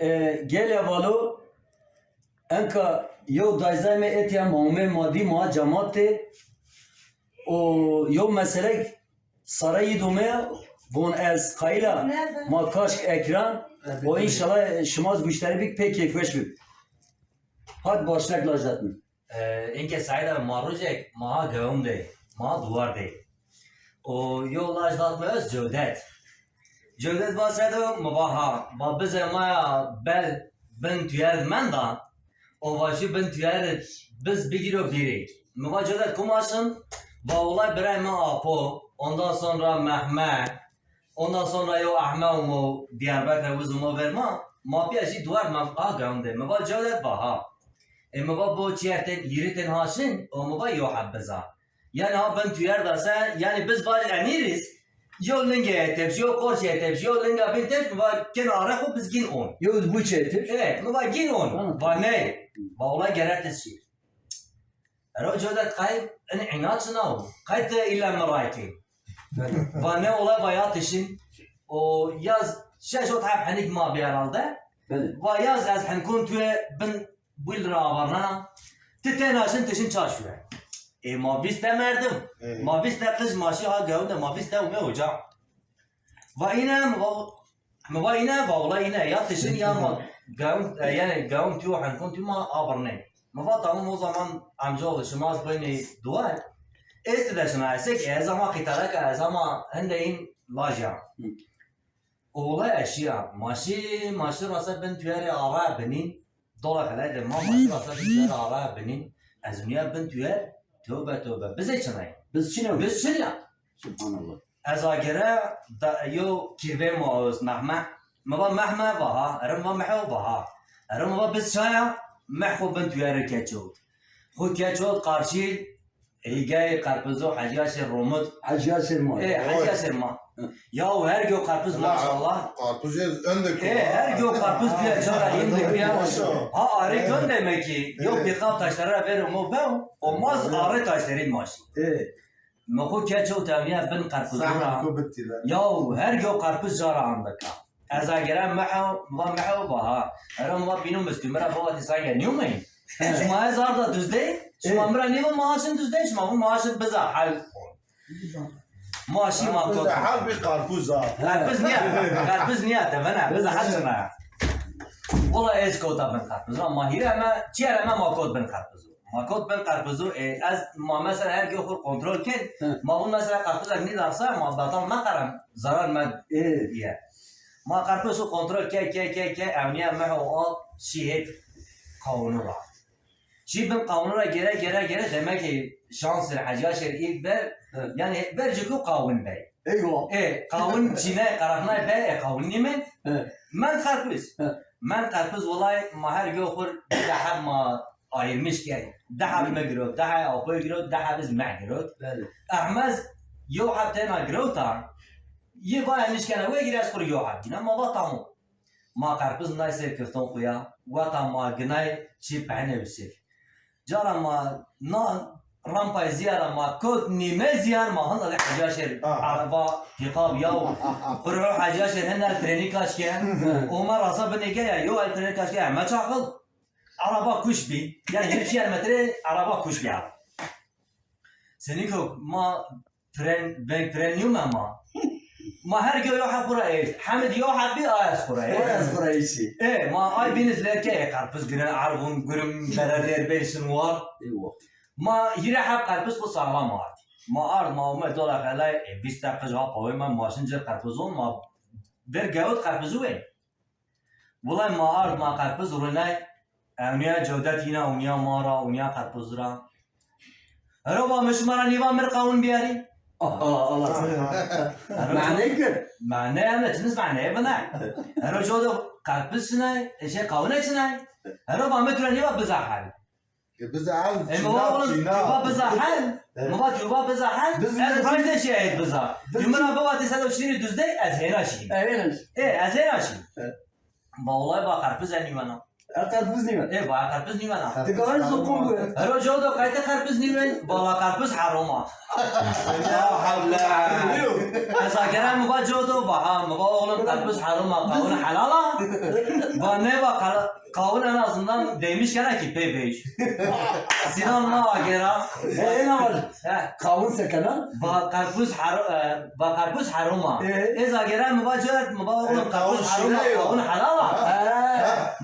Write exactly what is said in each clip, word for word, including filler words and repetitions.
E, gele valo, enka yew dayzay mi etiya ma umê ma dî ma cemat de. O yew meselek sare yî dome, von ez qayîl a ma kaşk ekran. O înşallah şima zî muşterî bik pê keyfweş bik. Hat başlek lajdat mi. E, înke saîd a ma rojek ma ha gewm de, ma ha duwar de. O yo laj vat mi ez Cewdet. Cewdet va se do, mi va ha, va bizê ma ya bel bin tuyer menda. O va şu bin tuyer biz bigîro vîrê. Mi va Cewdet kum aşin? Va wulay birayê mi Apo, ondan sonra Mehme, ondan sonra yo Ehme umo Diyarbekir, wiz umo ver ma, ma pîya jî duwar ma ha gewm de. Mi va Cewdet, va ha. E mi va bo çiyer tên, hîrê tên ha şin, o mi va yo heb biza. Yanî ha bin tuyer da se, yanî biz vaj enîriz, yo lingê tepşi, yo qorşê tepşi, yo linga bin tepşi, mi va kin are xo biz gîn on. Yo bu çê tepşi. E, mi va gîn on. Ha. Va ney. Va wulay gere ti şî. Ero Cewdet qay, in îna çina o. Qay ti îlle mi ray kê. Va ne wulay, va ya ti şin. O yaz şeş ot heb henik ma bî herhalde. Belê. Va yaz ez henkon tuye bin bul ra avarnena. Ti tena şin, ti şin ça şuye. E ma vîst te merdim. Evet. Ma vîst te qij ma şî ha gewinde, ma vîst te ume oca. Va îne, va, mi va îne, va wulay îne, ya ti şin ya ma gewin, e, yanî gewin tu, henkon tu ma avirnê. Mi va tamam, o zaman amcaoğlu şima ez beynî duwar. Ez ti de şina esek, e, ez ama qîtareka, ez ama hende în laj a. Hı. O wulay ez şîya, ma şî, ma şî rasa bin tuyerê araya binîn. Dola xelay de ma, ma şî rasa bin tuyerê araya binîn. Ez unya bin tuyer, tewbe tewbe. Bizê çinay. Biz çin a? Biz çin ya. Subhanallah. Ez agere da, yo kîrvê ma oz Mehme. Mi va Mehme, va ha. Ero mi va Meho, va ha. Ero mi va biz çaya? Meh xo bin tuyerê keçot. Xo keçot qarşî, hîgayê qerpizo Hecî Yaşê Romut. Hecî Yaşê ma. E, Hecî Yaşê ma. Hı. Ya her gö qerpiz maşallah. Qarpuz yê önde. E, her gö qerpiz bîya cara, yim de bîya. Ha, arê gön demek ki. Yo pîqap taşlara ver mo bew, o maz arê taşlarî maşî. E. Mi xo keçot ewniya bin qerpizo ra. Zehmet xo bitî de. Yaw, her gö qerpiz cara andika. Ez agere Meho, va Meho, va ha. Ero va bîno mistû, mi ra bava ti sange nîyomeyî. Şima ez arda Duzdey, şima mi ra nîvo maaşin Duzdey, şima bu maaşin biza hal. Maaşî ma kot. Biza hal bir qarpuz ha. Qarpuz nîya, qarpuz nîya te bena, biza hal şina. Wala ez kota bin qarpuz. Ma hîre me, çiyere me ma kot bin qarpuz. Ma kot bin qerpizo, e, ez, ma mesela her gö xo kontrol kên, hı, ma vun mesela qerpizek nîdarsa, ma betal meqerem, zarar me, e, diye. Ma qerpizo kontrol ke, ke, ke, ke, ewniya Meho al, şî hêt qawunu ra. Şî bin qawunu ra gere, gere, gere, demek ki şansir Hecî Yaşê ilk ber, hı, yanî ber ciko qawun bey. Eywa. E, qawun çînay, qaraxnay bey, e, qawun nîme. Hı. Men qerpiz. Hı. Men qerpiz wulay ma her gö xo ra di heb ma ayırmış key. Di heb mi girot, di heb Apoyî girot, di heb iz me girot. Belê. Ehmez yo heb tena girota, yê va ez nişkena wê gîre, ez xo ra yo heb gîna, ma va tamam. Ma qerpiz nay ser kifton xo ya, weta ma ginay çî pehne usif. Cara ma na rampay zîyara ma kot nîme zîyar ma handa de Hecî Yaşê araba pîqap yaw. Qur'u Hecî Yaşê hende trênî kaş ke. O ma rasa binê ke ya, yo el trênî kaş ke, me çaqil. Araba kuş bî. Yanî her çî metre araba kuş bî ya. Senî ko ma tren, veng tren nîyome ma. Ma her gö yo heb xo ra eşt. Hemid yo heb bî, a ez xo ra eşt. O ez xo ra eşt. E, ma ay bîniz lerke, e, qerpiz gine, ervun, gurim, bere lêr bêşin war. Eywa. Ma hîre heb qerpiz xo sağlam ard. Ma ard, ma ume dola xelay, e, vîst deqij ha pawê me, ma şin cir qerpizon, ma ver gewt qerpizu wê. Wulay ma ard ma qerpiz runay, ewniya Cewdet yîna uniya ma ra, uniya qerpiz ra. Hero va mi şima ra nîva mir qawun biyarî. Aa, Allah. Hero Mane kir. Mane, eme çiniz mane bina. Hero Cewdet qerpiz çinay, e, şey qawune çinay. Hero va mi tu ra nîva biza hal. E, biza hal, e, mi va oğlum, çîna, çîna. Tu va biza hal. Evet. Mi va tu va biza hal. Biz ez rayde şehit biza. Biz tu mi ra biva ti sedo şîrî Duzdey, ez hêna şî. Evet. E, ez hêna şî. Evet. Va wulay va qerpiz ez nîwena. E, qerpuz nîwen. E, va qerpuz nîwen ha. Ti gayet sokum bu. Hero codo qayte qerpuz nîwen, vala qerpuz herom a. La hawle. Ez agere mi va codo, va ha, mi va oğlum qerpuz herom a, qawun helal a. Va ne va qal- Kawun en azından değmiş gene ki pê vêj. Sinan ma agera. E, ena var. He. Kawun sekena? Va karpuz har-, e, va karpuz haroma. E? Ez agera mi va cöret, mi va oğlum karpuz haroma, kawun helal a. He.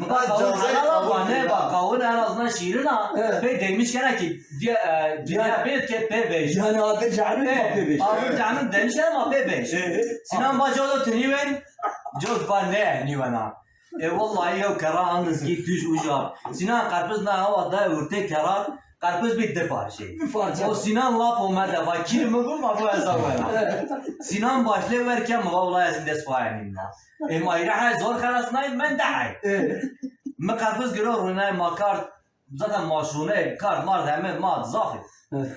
Mi va kawun helal a, va ne va kawun en azından şirin a. Pê değmiş gene ki diye, e, diye pê ke pê vêj. Yani adı canım ma pê vêj. Adı canım demiş gene ma pê vêj. Sinan va codo tu nîwen, cod va ne nîwena. E, wellahî yew kerra andiz kî tuj uca. Sinan qerpiz na hawa day urtê kerra, qerpiz bî di parçe. Di parçe. O Sinan lap omede, va kîr mi bu, ma bu eza wena. Sinan başlê wer ke, mi va wellahî ez dest xo enîna. E, ma îre he zor xelasnayî, men de hey. Mi qerpiz giro rûnay ma kard, zaten ma şûne, kard mard heme ma zaf ê.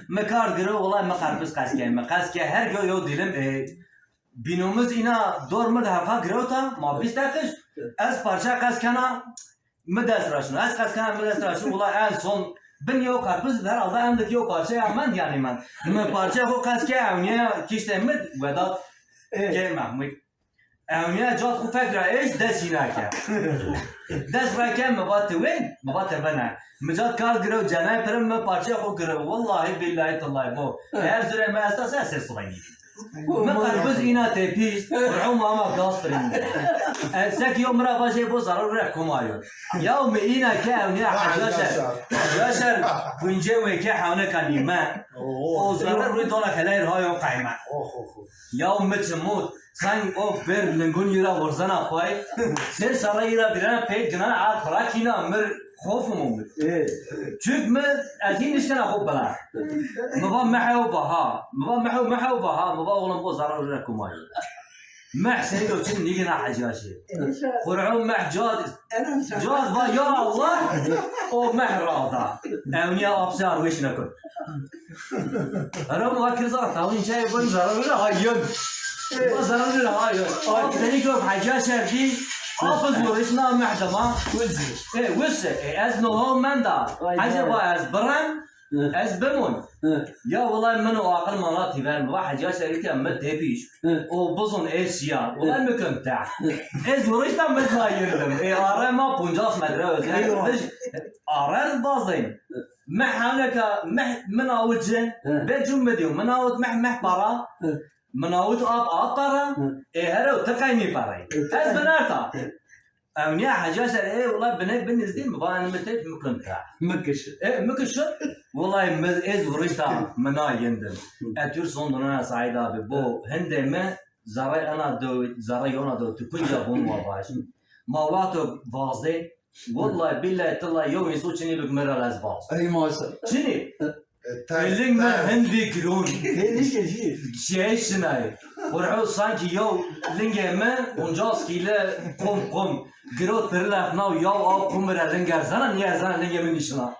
Mi kard giro, wellahî mi qerpiz qes ke, mi qes ke her go yew dilim, e, Bînomuz îna dor mi de hefa girewta, ma vîst deqiq. Ez parça qes kena, mi dest ra şino. Ez qes kena, mi dest ra şino. Ula en son bin yew qerpiz, herhalde endik yew parça ya mend, yanî mend. Mi parça xo qes ke, ewnîya kiştê mi Vedat ke Mehmûd. Ewnîya cad xo fek ra eşt, dest îna ke. Dest ra ke, mi va ti wên, mi va ti vene. Mi cad kar girew, cenay pirim, mi parça xo girew. Wellahî bîllahî tillahî bo. Eger zurê mi esta se, se suxenî. Mi qerpiz îna tepîst, Qur'an ma ama gaz firîn. E, sek yo mi ra vajê bo zarar re kumayo. Ya mi îna ke ewnîya Hacı Yaşar. Hacı Yaşar, kuncê wê ke hewne ka nîme. O zarar rûy dona xelay ra yo qayme. Ya mi çimut, sanki o ver lingun yira wurzena pay. Ser sara yira birena pey gina a pira kîna mir. Xofim o mi. Çünkü mi ez hîn nişkena xo bila. Mi va mehew baha. Mi va mehew, mehew baha. Mi va oğlum bo zarar re kumay. Meh seni do çin nîgina Hacı Yaşar. Qur'an meh cad. Cad va ya Allah. O meh ra da. Ewnîya apse arweş nekun. Ero mi va kirza tawin çay bun zararlı ha yön. Va zararlı ha yön. Ap seni gök Hacı Yaşar dî. Ap zor iş na mehdema. Wizî. E, wizî. E, ez no ho menda. Acaba ez birem? Ez bimon. Ya wellahî min o aqil mana tîver mi. Va Hacı Yaşar ke mi tepîş. O bizon ez şiya. Wellahî mi kin te. Ez yorişta mi na yirdim. E, are ma poncas metre öz. Are bazayım. Meh hewne ka, meh min awit ci, ve cum mi diyo, min awit meh, meh para, min awit ap, ap para, e, herew ti qeynî parayî. Ez binerta. Ewnîya Hacı Yaşar, e, wela bine bin nizdî mi, va, mi tep mi kun ta. Mi kişi. E, mi kişi. Wela mi ez vurişta, mi na yendim. E, tür son dönem Said abi, bu hende mi, zaray ana do, zaray ona do, tu kunca bun ma baş. Ma wexto vazdê, Wellahî bîllahî tillahî yew înso çinî bik mi ra lez baz. Ey maşallah. Çinî. E, ling mi hindî giron. Şey şinay. Qur'u sanki yew lingê mi poncas kîle qum qum. Girot pir lef naw yaw aw qum ra ling erzena, nî erzena lingê mi nîşina.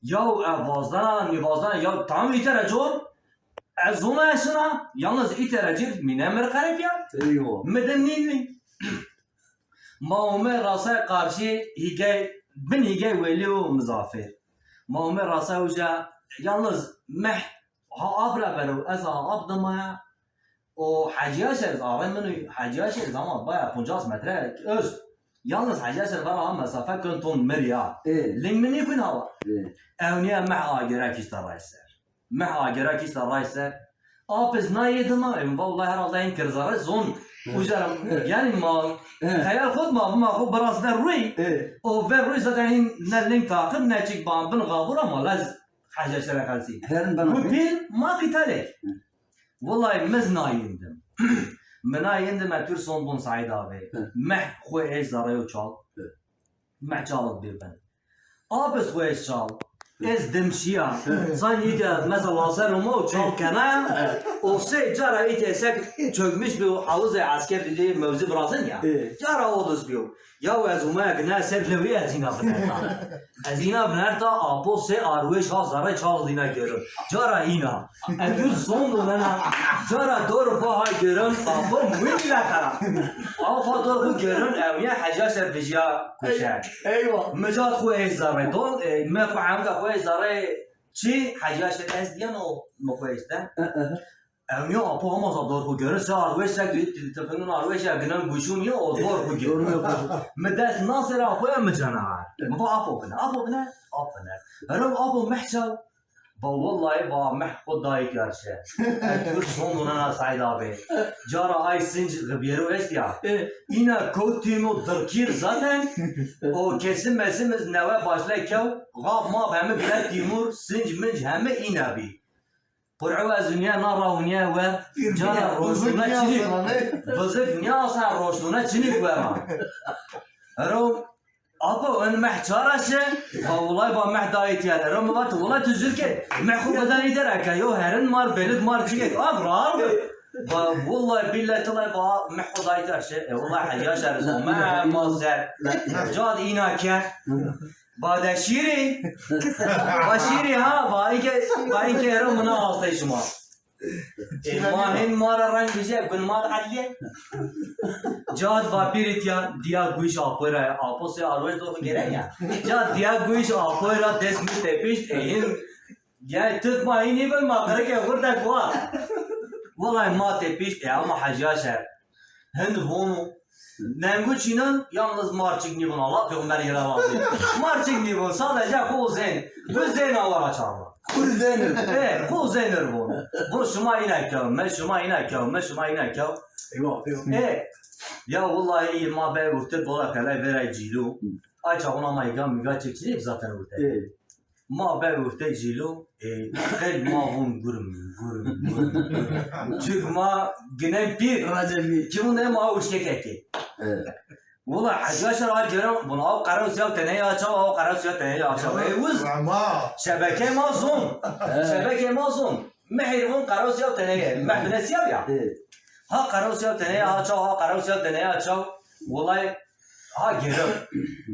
Yaw e vazdena, nî vazdena, yaw tam îtere cor. Ez zona eşina, yalnız îtere cir mîne mir qeref ya. Eywa. Mi de nî nî. Ma ome rasay qarşî hîgey, bin hîgey welî û mizafir. Ma ome rasay uca, yalnız meh ha ap ra bero, ez ha ap dimaya. O Hacî Yaşar, arê min û Hacî Yaşar ama baya poncas metre öst. Yalnız Hacî Yaşar vera ha mesafe kun ton mir ya. Ê. Ling min nîkun hawa. Ê. Ewnîya meh agere kişta ray ser. Meh agera kî sa ray ser. Ap ez nayê dima, em, vallahi herhalde en kirzare zon. Uca ra, yani ma, xeyal xo ma, ma xo biraz ver rûy. O ver rûy zaten hin ne ling taqib, ne çik ban bin gavura ma lez Hacî Yaşar qelsî. Bu pîl ma qîtalek. Vallahi mi z nayindim. Mi nayindim, e, tür son bun Said abi. Meh xo ez zarayo çal. Meh çalık bêbin. Ap ez xo ez çal. Ez dimşîya. Sanki îtya mesela lazer û ma û çal kena. O sey cara îtya sek çökmüş bir havuzê esker dediği mevzi virazin ya. Cara o duz biyo. Ya ez umaya gine ser lewî ez îna vinerta. Ez îna vinerta apo sey arwêş ha zerre çal dîna görün. Cara îna. Ez duz zon donena. Cara dor xo ha görün apo muhîm bile kara. Apo dor xo görün evniya heca ser vijya kuşe. Eyvah. Micat xo ey zerre don. E, me xo hemga xo ey zerre çi heca ser ez diyen o mi xo işte. Ewnî apo hema zaf dor xo görün, se arwêş se tefenun arwêş ya ginen guşun ya o dor xo görün. Mi dest nasera apo ya mi cana. Mi va apo bine, apo bine, apo bine. Hero apo meh çaw. Va wallahi va meh xo dayî kerşe. Etur son dona Said abi. Cara ay sinc xibiyero est ya. Îna kotîno dirkîr zaten. O kesim mesim iz newe başle kew. Gaf maf hemi bile tîmur, sinc minc hemi îna bî. Qur'u ez unya na ra unya we, cara roştuna çinik. Vızık niya sen roştuna çinik we ma. Ero, apo, en meh çara şe, va ulay va meh dayet ya. Ero, mi va tu ulay tu zürke, meh xo beda iter aka, yo herin mar, belit mar çinik. Ab rar. Va, vallahi billahi tallahi va meh xo dayet ya şe. E, vallahi hacı yaşar, meh ma ser. Cad ina ke. Badeşîrî. Başîrî ha, va înke, va înke ero mina astey şima. E, ma hên ma ra reng bije, gun ma da adliye. Cad va bîrî tiya, diya guş apoy ra, apo se arwej do gere ya. Cad diya guş apoy ra dest mi tepişt, e, hên, ya tıf ma hên nîbin ma qirike hurda gua. Vallahi ma tepişt, e, ama Hacı Yaşar. Hind vonu. Nengu çînin, yalnız marçik nîvon. Allah peyxamber yera razî. Marçik nîvon, sadece xo zên. Bu zên awara çarna. Xo zênir. E, xo zênir vonu. Bu şima îna kew, me şima îna kew, me şima îna kew. Eyvah, eyvah. E, ya vallahi ma be urte bola kelay veray cîlu. Ay çaxuna ma îga miga çekçilip zaten urte. Ma be urte cîlo, e, qel ma vun gurim, gurim, gurim, gurim. Çük ma ginen pîr. Recebî. Çimûn de ma uşkek eke. Wala Hacı Yaşar a cera, buna aw qara siyaw tenê ya çaw, aw qara siyaw tenê ya çaw. E, uz. Şebeke ma zon. Şebeke ma zon. Mehir vun qara siyaw tenê ye. Mehbine siyaw ya. Ha qara siyaw tenê ya çaw, ha qara siyaw tenê ya çaw. Vallahi Ha, gêro.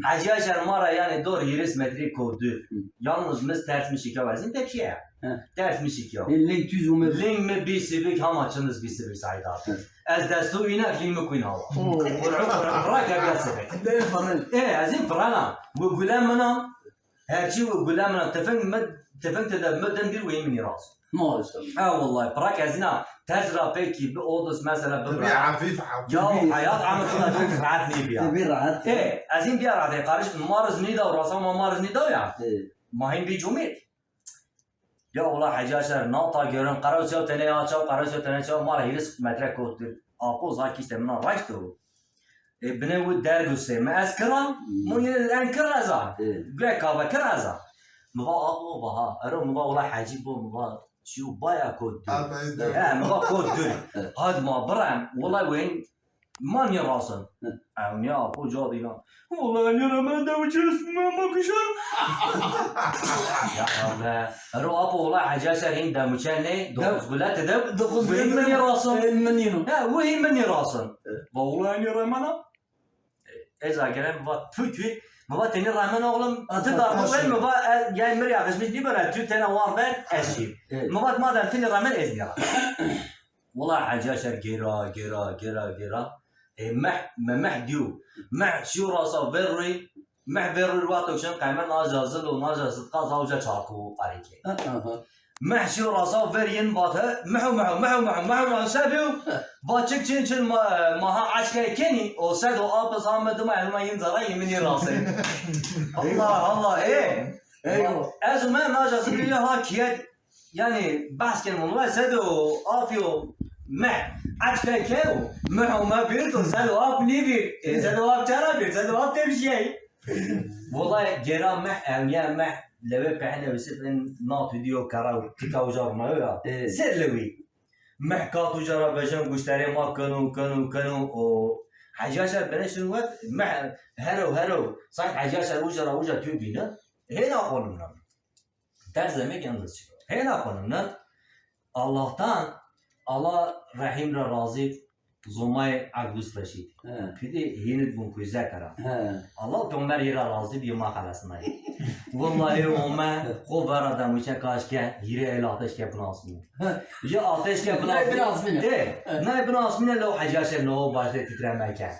Hacı Yaşar ma ra yanî dor hîris metrî kov dûr. Yalnız mi ters mi şikew, ez in tepşîye ya. Ters mi şikew. Ê, ling tüz ume. Ling mi bî sivik, hama çiniz bî sivik Said abi. Ez destu îne, ling mi kuyn hawa. Qur'u qur'u qur'a ke bîya sivik. Ê, ez in firana. Wi gule mina. Herçî wi gule mina. Tifing mi, tifing tede mi din bir wi minî rast. Maşallah. Ha, vallahi, pira kezîna tez ra pekî bi odus mesela bi. Tabii, hafif, hafif. Ya, hayat amir xina çok rahat ne biya. Tabii, rahat. E, ez in biya rahat. E, karış, mariz nida, rasa ma mariz nida ya. E. Mahin bir cumit. Ya, vallahi, Hacı Aşer, nata görün, Karausya tene ya çav, Karausya tene çav, mara hîris metre kottir. Apo zaki işte, mina raşt o. E, bine wi derg û sê. Mi ez kira, mi yine en kira ez a. Gure kave kira ez a. Mi va abo va ha. Ero mi va wala hecî bo, mi va çiyo baya kot dûr. He, mi va kot dûr. Hadi ma birem. Wala wen ma nî rasin. Ew nîya apo ca dîna. Wala nî ra ma dew çes ma ma kuşan. Ya Allah. Ero apo wala Hecî Aşer hîn demuçe nê, dokuz gule ti dew. Dokuz gule ti dew. Wi hîn mi nî rasin. He, wi hîn mi nî rasin. Va wala nî ra ma na. Ez a gelen va tü tü. Mi va tenî remen oğlum. Ti da ben mi va, e, yani mir yakışmış nî bera tü tena war ben eşî. Mi va madem tenî remen ez nîra. Wala Hacî Aşer gêra, gêra, gêra, gêra. E, meh, me meh diyo. Meh şiyo rasa ver rê. Meh ver rê vato şen qeymen naca zil û naca sidqa zawca çarku areke. Meh şiyo rasa ver yin vat he, mehu, mehu, mehu, mehu, mehu, mehu, se biyo? Va çik çin çin ma, ma ha eşkey kenî, o sed o apis ha mi dima elma yin zara yeminî rase. Allah, Allah, e. Eyvah. Ez me naca zil ha kiyet, yani, behs ken mun, ve sed o afiyo meh, eşkey keyo, mehu me bir to, sed o ap nî bir. E, sed o ap çara bir, sed o ap tepşiyey. Wala gera meh, ewniye meh, lewê pehene Yusuf in nat video kara, tika uca runayo ya. Ser lewî. Meh kat uca ra vejen guşterê ma keno, keno, keno, o. Hecî Aşer bene şunu vet, meh, hero, hero. Sanki Hecî Aşer uca ra uca tü bîne. Hêna xonum ra. Terz demek yalnız çıkıyor. Heyna konumda Allah'tan, Allah Rahim ra razî, Zomay Abdus Reşîd. He. Pidê hînit bun kuyze kara. He. Allah peyxamber yê ra razî bî, ma xelesnay. Wellahî ome, xo vera dem uçe kaş ke, hîrê el ateş ke bin asmîn. Ya ateş ke bin asmîn. Bin asmîn. De, nay bin asmîn, lew Hecî Aşer no başte titreme ke.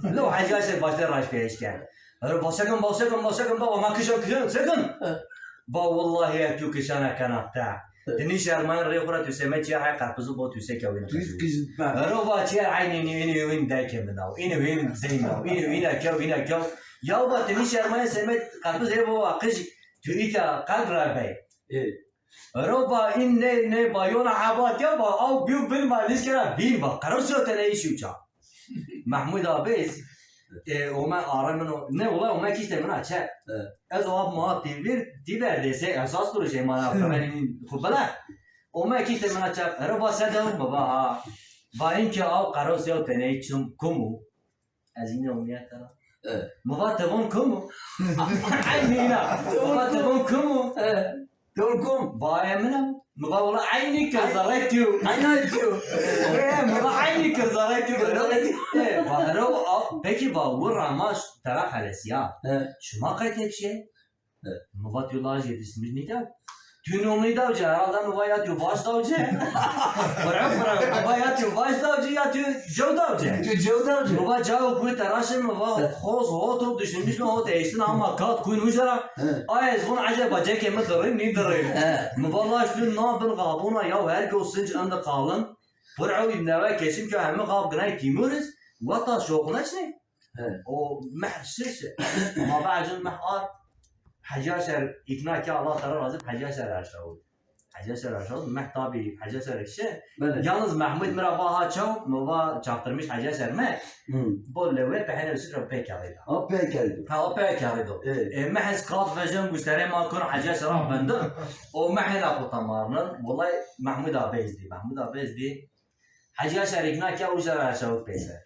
Lew Hecî Aşer başte raşt peyş ke. Ero va sekin, va sekin, va sekin, va ma kişin, kişin, sekin. He. Va wellahî tu kişana kena te. Ti nîşermayên rê xwu ra tu semed çîya hay qerpizu bo tu se kewîn. Tu qij-, qij-, ben. Ero va çîya eynî nî, înî wîn dayke min aw. Înî wîn zeyn aw. Înî wîn ekew, wîn ekew. Ya va ti nîşermayên semed qerpiz rê bo va qij tu îta qelb ra bey. E. Ero va în ney, ney va yona ebat ya va aw bîyo bin ma nîşkera vîn va. Qerosî yo tenê îşî uça. Mehmûd Abêz, e, ome are min o, ne, wela ome kîşte min a çe. E. Ez o ap ma tîvir, tîver dese esas duru şey mana, ben xu bela. Ome kîşte min a çe, ero va se de mi va ha. Va în ke aw qeros yew teney çim kum o. Ez yine ome tera. E. Mi va tevon kum o. Eynî îna. Mi va tevon kum o. E. Tevon kum. Baye min a. Mi va wela eynî ke zerrey tîyo. Eynî tîyo. E, mi va eynî ke zerrey tîyo. Zerrey tîyo. E, va ero, a, peki va, wirra ma ş-, tera xelesîya. He. Şima qey tepşîyay? He. Mi va tu lajê distmiş nîdaw. Tu nomî daw ci, herhalde mi va ya tu vaş daw ci. Bira, bira, mi va ya tu vaş daw ci, ya tu cew daw ci. Tu cew daw ci. Mi va cawo ku teraşin, mi va hoz hot o, düşünmüş mi hot eştin ama kat kuyun uca. He. Ay ez vun acaba ceke mi dirin, nî dirin. He. Mi va laş tu na bin qabuna ya her go sinc indi qalin. Pir ew newe kesim ki hemi qab ginay Tîmuriz, weta şoquna çi? He. O meh şiş. Ma bacin meh ar. Hecî Aşer îkna ke, Allah Teala razî, Hecî Aşer erşawit. Hecî Aşer erşawit, meh tabî Hecî Aşer şi. Bele. Yalnız Mehmûd mi ra va ha çaw, mi va çaktırmış Hecî Aşer me. Hı. Bo lewe pehene sitra pê kerî da. Ha, pê kerî do. Ha, o pê kerî do. Evet. E, meh ez kat vejim, guşterê ma kun Hecî Aşer ra bendim. O meh hena xo tamarnin. Wellay Mehmûd Abêz dî. Mehmûd Abêz dî. Hecî Aşer îkna ke uca ra erşawit peyser.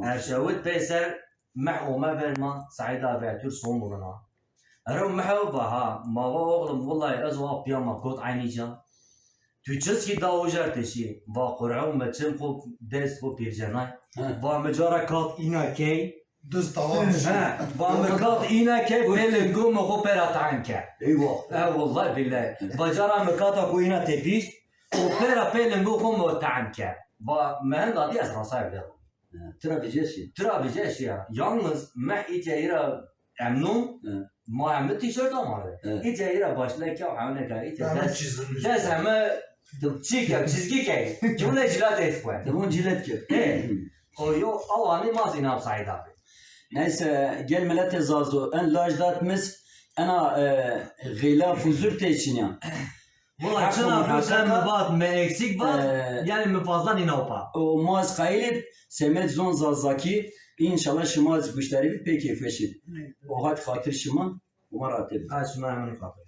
Erşawit peyser meh ome ver ma, Seîd abi Ertür son vuruna. Ero meh va ha, ma va oğlum, wellay ez wa pîya ma kot eynî ca. Tu çiskî da uca teşî, va Qur'an mi çim xo dest xo pîrcenay. He. Va mi cara kat îna key. Duz tawam. He, va mi kat îna ke, pê lingu mi xo pera tan ke. Eyvah. E, wellay billay. Va cara mi kata xo îna tepîşt, o pera pê lingu xo mi tan ke. Va mi henda dî ez rasay ver. He, tira vîce şî. Tira vîce şî ya. Yalnız meh îtya îra emnûn, he, ma emni tîşört amade. He. Îtya îra başlay ke hewne ke îtya des, des heme çî ke, çizgî ke. Kimle cilat etk we. Tamam, cilat ke. He. O yo, aw anî ma zî nav Seîd abi. Neyse, gel miletê Zazo, en laj dat mis, ena, e, xîlaf huzur tê çinya. Wela çina bu sen mi vat, mi eksik vat, e, yani mi fazla nînawpa. O ma ez qayîl ib, semed zon Zazakî, înşallah şima ez guşterî bî pê keyfweş ib. O hat xatir şima, umarate bi. Ha, şima hemin xatir.